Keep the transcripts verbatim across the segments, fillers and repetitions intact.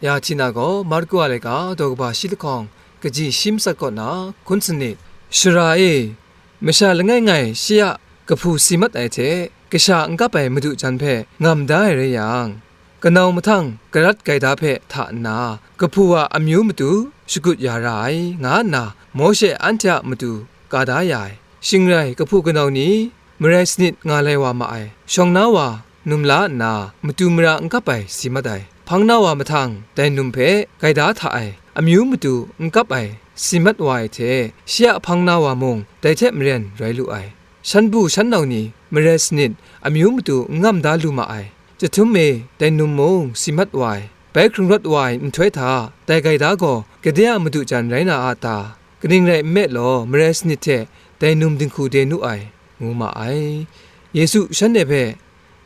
Ya Htina gaw Marku a laika daw kaba shi lahkawng kaji shi matsat kaw na hkun sanit, Sara e, masha langai ngai shi a kahpu si mat ai hte, kasha n kap ai madu jan hpe ngam da ai rai yang, kanau mahtang garat gaida hpe hta nna, kahpu a amyu matu shagut ya ra ai, nga nna Mawshe anhte a matu ka da ya ai. Shing rai, kahpu kanau ni marai sanit nga lai wa ma ai, shawng na wa num la nna, matu mara n kap ai si mat ai, hpang na wa mahtang dai num hpe gaida hta ai, amyu matu n kap ai si mat wa ai hte, shi a hpang na wa mung dai hte maren rai lu ai. Shan bu shan nau ni marai sanit amyu matu n ngam da lu ma ai. Chyahtum e dai num mung si mat wa ai. Bai hkrung rawt wa ai nhtoi hta, dai gaida gaw gade a madu jan rai na a ta? Kaning rai nme law, marai sanit hte dai num dinghku de nu ai, ngu ma ai. Yesu shanhte hpe,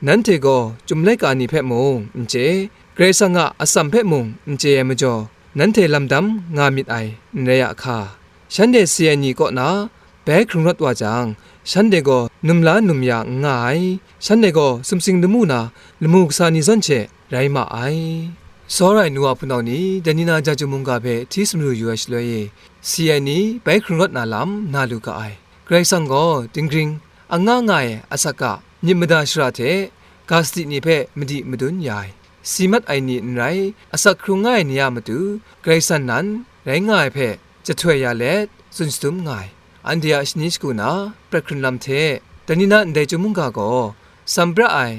"Nanhte gaw chyum laika ni hpe mung n chye, Karai Kasang a atsam hpe mung n chye ai majaw, nanhte lam dam nga myit ai, n rai a hka? Shanhte si ai ni kaw na bai hkrung rawt wa jang, shanhte gaw num la num ya n nga ai, shanhte gaw sumsing lamu na lamu kasa ni zawn hte rai ma ai." Tsawra ai nu wa hpunau ni, dai ni na ja chyum mungga hpe hti sumru yu ai shaloi e, si ai ni bai hkrung rawt na lam na lu ga ai. Karai Kasang gaw dinggring, anga nga ai asak a myit mada shara hte ga sadi ni hpe madi madun ya ai. Si mat ai ni n rai, asak hkrung nga ai ni a matu Karai Kasang nan rai nga ai hpe jahtoi ya let, tsun shadum nga ai. Anhte a shani shagu na prat hkrun lam hte, dai ni na ndai chyum mungga gaw, sam pra ai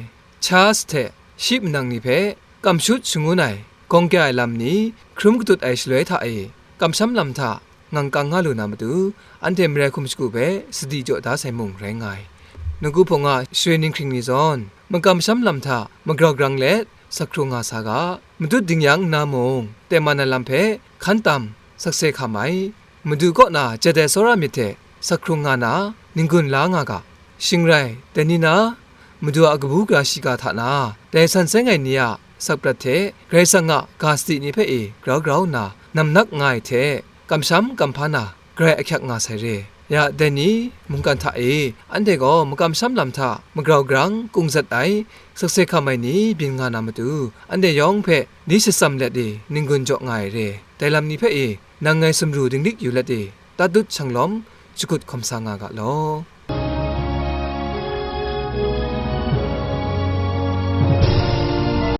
Charles hte shi manang ni hpe kamshut shangun ai, gawng kya ai lam ni hkrum katut ai shaloi hta e, kamsham lam hta ngang kang nga lu na matu, anhte marai hkum shagu hpe sadi jaw da sai mung rai nga ai. Nawku hpawng a share ninghkring ni zawn, makamsham lam hta magrau grang let, sak hkrung nga sa ga, matut ding yang nna mung, tengman ai lam hpe hkan tam, sakse hkam ai, Madu kaw na jat ai tsawra myit hte sak hkrung nga na, n-gun la nga ga. Shing rai, dai ni na, Madu a kabu gara shiga hta na, dai san seng ai ni a sak prat hte Karai Kasang a ga sadi ni hpe e grau grau nna namnak nga ai hte, kamsham kamhpa na, grai ahkyak nga sai re. Ya, dai ni mungkan hta e, anhte gaw makamsham lam hta magrau grang kungzat ai, sakse hkam ai ni byin nga na matu, anhte yawng hpe ni shatsam let e, n-gun jaw nga ai re. Dai lam ni hpe e, nang ngai sumru dinglik yu let e, tatut shanglawm, shakut hkawm sa nga ga law.